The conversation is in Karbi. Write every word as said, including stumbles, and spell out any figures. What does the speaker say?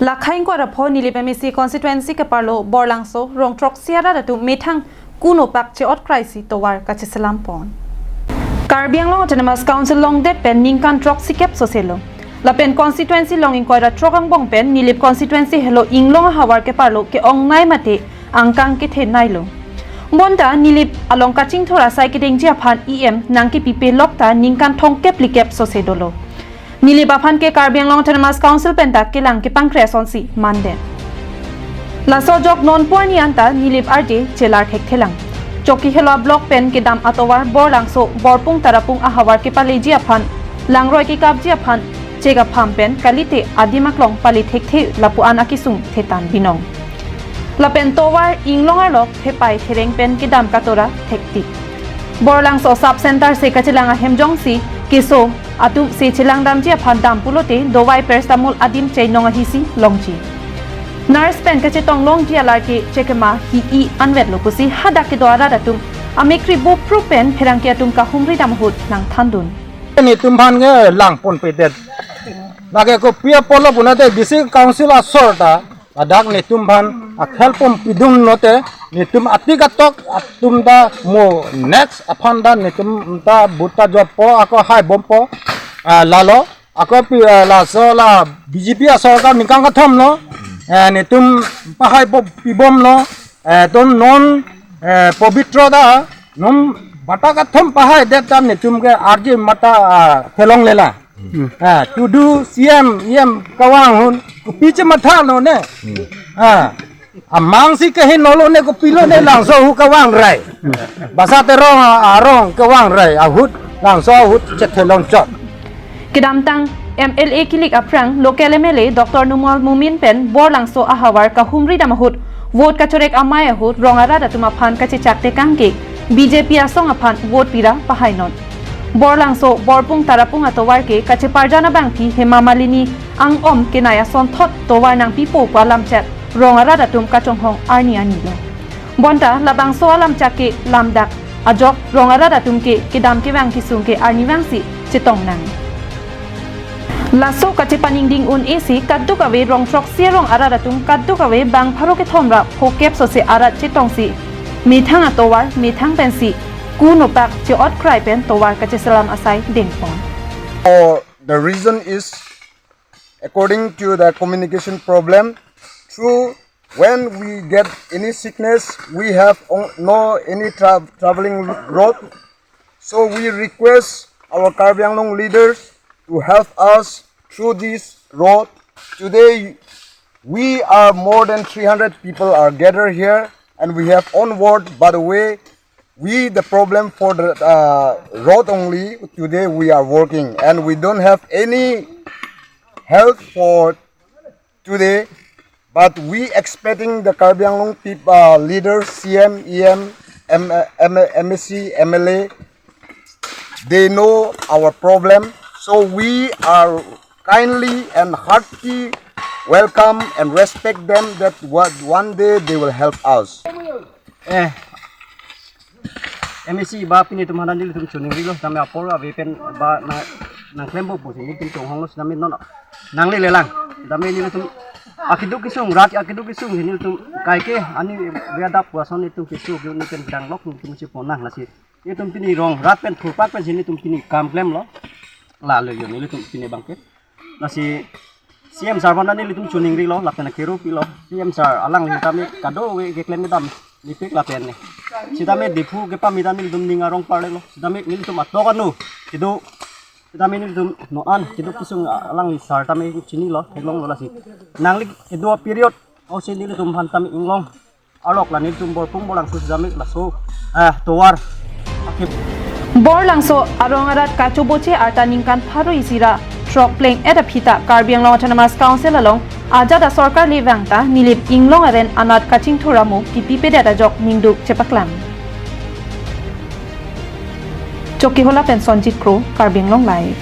Lakhai ingkoi ra pho Nilip M A C constituency keparlo Borlangso rong throksi arat atum methang kuno pak che-ot krai si tovar kacheselam pon. Karbi Anglong Autonomous Council longdet pen ningkan throksi kep soselo. Lapen constituency long ingkoi ra throk angbong pen Nilip constituency helo Inglong ahavar keparlo ke-ongnei mate angkang kethenei lo. Bonta Nilip along kachingthur asai kedengji aphan E M nangkepipe lok ta ningkan thomkep phlikep sose dolo. Nilip aphan ke Karbi Anglong Autonomous Council pen ta kelang kepangkre asonsi mandet. Laso ajok non pu arni anta Nilip arje chelar thekthelang. Chokihola block pen kedam atovar Borlangso Borpung Tarapung ahavar kepaleji aphan, langroi kekapji aphan chek apham pen kalite adim aklong pale thekthe lapu-an akesung thetan binong. Lapen tovar Inglong arlok thepai thereng pen kedam katora thektik. Borlangso sub center se kachelang ahem jongsi keso atum se chelangdamji aphan dam pulote dovai paracetamol adim cheinong ahisi longji. Nurse pen kachetong longji alar ke chekema hi-i anvetlo pusi hadak kedo arat atum amekkri bopru pen pherangke atum kahumri dam ahut nangthandun. Netum aphan ke lang ponpedet. Lake kopi apotlo punate district council asor ta ladak netum aphan akhel ponpedun lote netum atik atok atum ta mo next aphan ta netum ta vote ta joppo ako hai bompo, ah, lalo ako pi, ah, laso la B J P asorkar ningkan kethom lo, eh, netum pahai po pibomlo, eh, ton non, eh, pobitro ta non bata kethom pahaidet ta netum ke arje mata, ah, kelong lela. Ah, tudu C M, E M kevang ahut kopi chematha lo ne. Ah, amang si kehin lo ne kopilo ne Langso ahut kevang rai. Basa Terang arong kevang rai ahut Langso ahut chethelong chot. Kedamtang M L A kilik aphrang local M L A Doctor Numal Momin pen Borlangso ahavar kahumri dam ahut vote kachorek amei ahut rong arat atum aphan kachechak tekang ke B J P asong aphan vote pira pahainon. Borlangso Borpung Tarapung atovar ke kacheparjan abangpi Hema Malini Angom kenai asonthot tovar nangpipo pu alamchak rong arat atum kachonghong arni arni lo. Bonta labangso alamchak ke lamdak ajok rong arat atum ke kedam kevang kesung ke arnivang si chetong nang. Laso kachepaningding un-e si kadokave rong throksi arong arat atum kadokave bang pharo kethom ra phokep sose arat chetongsi methang atovar methang pensi kuno pak che-ot krai pen tovar kacheselam asai dengpon. Or the reason is, according to the communication problem, through when we get any sickness, we have on- no any tra- traveling road. So we request our Karbi Anglong leaders to help us through this road. Today, we are more than three hundred people are gathered here, and we have onward. By the way, we the problem for the uh, road only. Today we are working, and we don't have any help for today, but we expecting the Karbi Anglong people, uh, leaders, C M, E M, M, M, M A C, M L A, they know our problem. So we are kindly and hearty welcome and respect them that what one day they will help us. Eh, M A C ba pini atum aphan nelitum choningrilo, tame apor ave pen ba na nangklempo pusi nelitum chonghonglo, sitame non nanglelelang. Tame nelitum akeduk kesung, rat akeduk kesung nelitum kaike ani ave adap puason nelitum keso ke nelitum danglok nelitum cheponang lasi. Nelitum pini rong rat pen thurpak pensi nelitum pini kam klemlo. Lalo yo nelitum pini abangke. Lasi C M sir aphan nelitum choningrilo, lapen akero pilo. C M sir alangli tame kadokave keklem kedam nipik lapen ne. Sitame Diphu kepame ta nelitum ning arong parlelo. Sitame nelitum atok anu kedo. Sitame nelitum non an kedo kesung alangli sir tame chinilo, theklonglo lasi. Nangli kedo period ausi nelitum aphan tame Inglong arlok la nelitum Borpung Borlangso sitame laso, ah, tovar akip. Borlangso arong arat kachoboche arta ningkan pharo isi ra throk pleng-et aphi ta Karbi Anglong Autonomous Council along ajat asorkar le vang ta Nilip Inglong aren anat kachingthur amo kipipedet ajok ningduk chepaklang. Chokihola pen Sonjit Kro, Karbi Anglong Live.